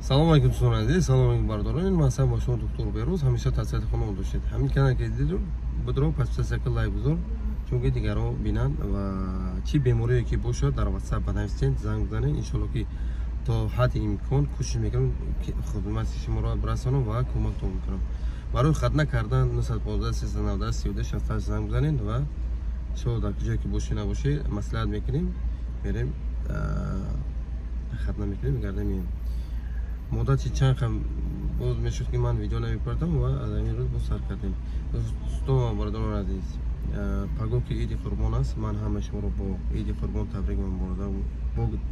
Салом алейкум, дӯстони азиз, салом алейкум, бародарон. Ман ҳастам бо шумо, доктор Берӯз. Ҳамеша тасиҳати хонум доштед. Ҳамин канал ки дидед, будро подписаться, лайк гузор, чунки дигарон бинанд. Ва чӣ беморие ки бошад, дар WhatsApp банависед, занг бизанед. Иншоалло, ки то ҳадди имкон кӯшиш мекунам, ки хидмати шуморо расонам ва кӯмактон мекунам. Барои хатна кардан 915 390 32 68 занг бизанед ва иншоалло, дар куҷое ки бошӣ набошӣ, маслиҳат мекунем, мерем, хатна мекунем, мегардем, меем. Муддати чанд хам боз мешуд, ки ман видео намепардам, ва аз ҳамин рӯз боз сар кардем. Дӯстон, бародарон азиз, пагоҳ ки Иди Қурбон аст, ман ҳамаи шуморо бо Иди Қурбон табрик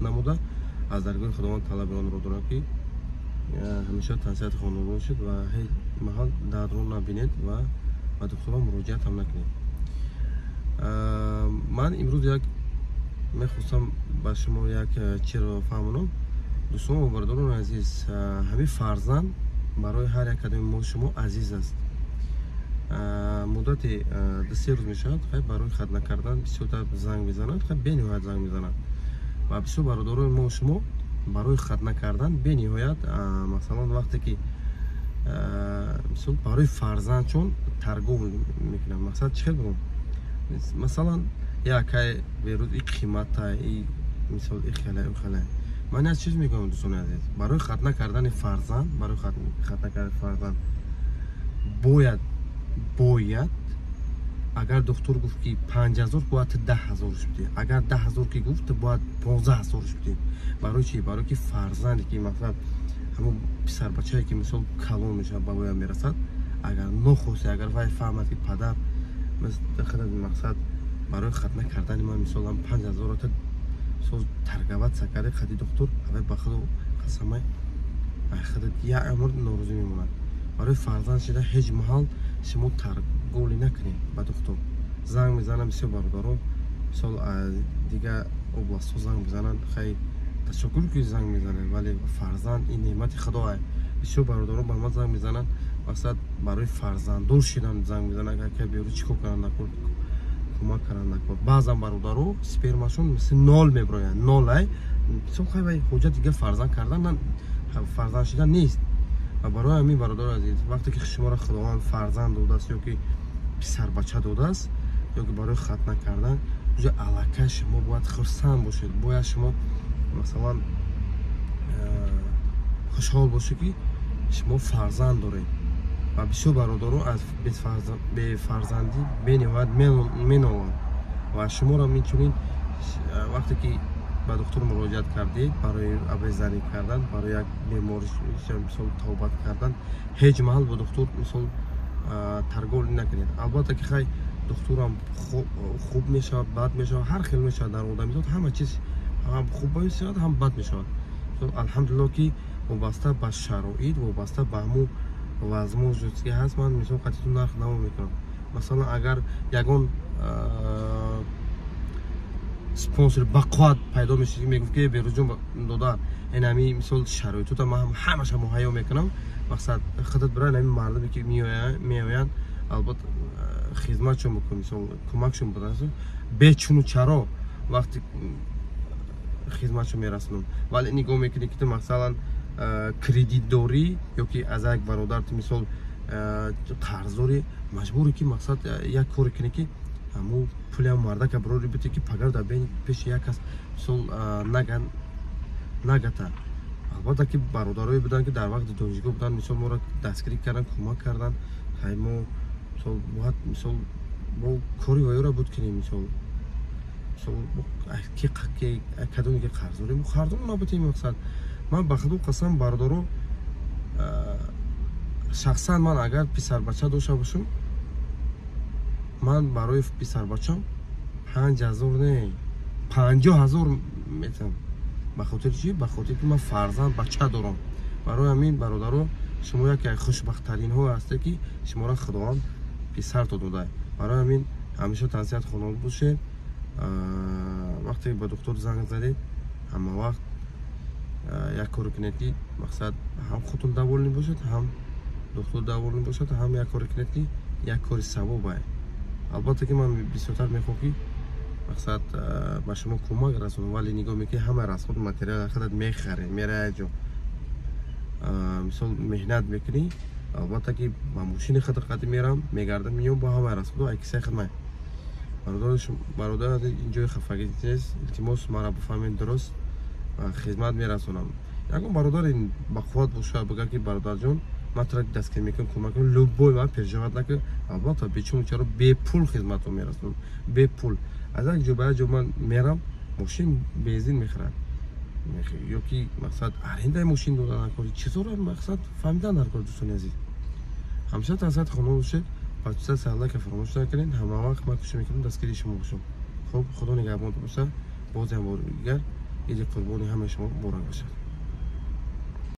намуда, аз даргоҳи Худованд талаби онро дорам, ки ҳамеша тансиҳати хонадон бошед ва ҳеҷ маҳал дардро набинед ва ба духтурон муроҷиат ҳам накунед. Ман имрӯз як мехостам ба шумо як чиро фаҳмонам. Дӯстон ва бародарони азиз, ҳамин фарзанд барои ҳар як кадоми мо шумо азиз аст. Муддати 2-3 рӯз мешавад, хай, барои хатна кардан бисёртар занг мезанад, хай, бениҳоят занг мезанад. Ва бисёр бародарони мо шумо барои хатна кардан бениҳоят, масалан, вақте ки, мисол, барои фарзандшон торговля мекунанд. Мақсад чӣ хел бигӯм? Масалан, якай Берӯз и қимата, и мисол, и хеле, и хеле. Ман як чиз мегӯям, дӯстони азиз: барои хатна кардани фарзанд, барои хатна кардани фарзанд бояд, агар духтур гуфт, ки 5000, бояд ту 10 000 шудӣ. Агар 10 000 ки гуфт, ту бояд 15 000 шудӣ. Барои чи? Барои ки фарзанде ки, масалан, ҳамон писарбачае ки, мисол, калон мешавад, ба воя мерасад, агар нохости, агар вай фаҳмад, ки падар мақсад барои хатна кардани ман, мисол, 5000-ро та торговаться карди қади духтур, авай ба худо қасамай, худат як умр норозӣ мемонад. Барои фарзанд шида ҳеҷ маҳал шумо торговля накунед ба духтур. Занг мезанам бисёр бародарон, мисол, аз дигар областҳо занг мезананд. Хай, ташаккур, ки занг мезанед, вале фарзанд ин неъмати худоа. Бисёр бародарон ба ман занг мезананд, мақсад, барои фарзанддор шидан занг мезананд: «Ака Берӯз, чӣ кор кардан накор, кӯмак кардан накор?» Баъзан бародаро спермашон мисли нол мебироянд, нол ай. Мисол, хай, вай ҳоҷат дигар фарзанд кардан, фарзанд шидан нест. Ва барои ҳамин, бародари азиз, вақте ки шуморо Худованд фарзанд додааст ё ки писарбача додааст, ё ки барои хатна кардан, уже аллакай шумо бояд хурсанд бошед. Бояд шумо, масалан, хушҳол бошед, ки шумо фарзанд доред. Ва бисёр бародарон аз бефарзандӣ бениҳоят меноланд. Ва шуморо инчунин, вақте ки ба духтур муроҷиат кардед барои обрезание кардан, барои як беморӣ, мисол, табобат кардан, ҳеҷ маҳал бо духтур, мисол, торговля накунед. Албатта ки, хай, духтурам хуб мешавад, бад мешавад, ҳар хел мешавад. Дар одамизод ҳама чиз ҳам хуб мешавад, ҳам бад мешавад. Алҳамдулилло, ки вобаста ба шароит, вобаста ба ҳамун возможность ки ҳаст, ман, мисол, қатиту нарх намо мекунам. Масалан, агар ягон спонсор бақувват пайдо мешид, ки мегуфт, ки «Берӯзҷон дода, ин ҳами, мисол, шароитота ман ҳамаша муҳайё мекунам, мақсад, худат бирай, ҳами мардуме ки меоянд, албатта, хизматшон бикун, мисол, кӯмакшон буда», бечуну чаро вақти хизматшон мерасонам. Вале нигоҳ мекунӣ, ки ту, масалан, кредит дорӣ ё ки аз як бародар ту, мисол, қарздорӣ, маҷбурӣ, ки, мақсад, як коре кунӣ, ки ҳамун пулиам мардака бирори бите, ки пагар дар пеши як кас, мисол, нагата. Албатта ки бародарое буданд, ки дар вақти донишгоҳ буданд, мисол, моро дастгирӣ карданд, кӯмак карданд. Хай, мо, мисол, бояд, мисол, мо кори ваёра буд кунем. Мисол, кадоме ки қарз дорем, қарзомо набудем. Мақсад, ман ба худо қасам, бародаро, шахсан ман агар писарбача дошта бошам, ман барои писарбачам 5000 не, 50 000 метавам. Ба хотири чӣ? Ба хотире ки ман фарзанд бача дорам. Барои ҳамин, бародаро, шумо яке аз хушбахттаринҳо ҳастед, ки шуморо Худованд писарто додаа. Барои ҳамин ҳамеша тансиҳат хонон бошед. Вақте ба духтур занг задед, ҳама вақт як коре кунед, ки, мақсад, ҳам худтон довольный бошед, ҳам духтур довольный бошад, ҳам як коре кунед, ки як кори савобае. Албатта ки ман бисёртар мехоҳам, ки, мақсад, ба шумо кӯмак расонам, вале нигоҳ мекунӣ, ҳама расход материал худат мехарӣ, мераи ҷо. Мисол, меҳнат мекунӣ, албатта ки ба мошини худ қадим мерам, мегардам, меём, бо ҳамаи расходо ай кисаи худмай. Бародар, ин ҷои хафагӣ нест, илтимос, мара бифаҳмед дуруст ва хизмат мерасонам. Ягон бародар бақувват боша, бигӯяд ки бародарҷон, ман тура дастгирӣ мекунам, кӯмак кунам, любой ман переживать накун, албатта бечуну чаро бепул хизматро мерасонам, бепул. Аз як ҷо ба як ҷо ман мерам, мошин бензин мехӯрад ё ки, мақсад, арендаи мошин дода накор, чизоро, мақсад, фаҳмидан дар кор. Дӯстони азиз, ҳамеша тансиҳат хонон бошед, подписаться, лайка фаромӯш накунед. Ҳама вақт ман кӯшиш мекунам дастгирии шумо бошам. Хуб, Худо нигаҳбон боша. Боз як бори дигар Иди Қурбони ҳамаи шумо муборак бошад.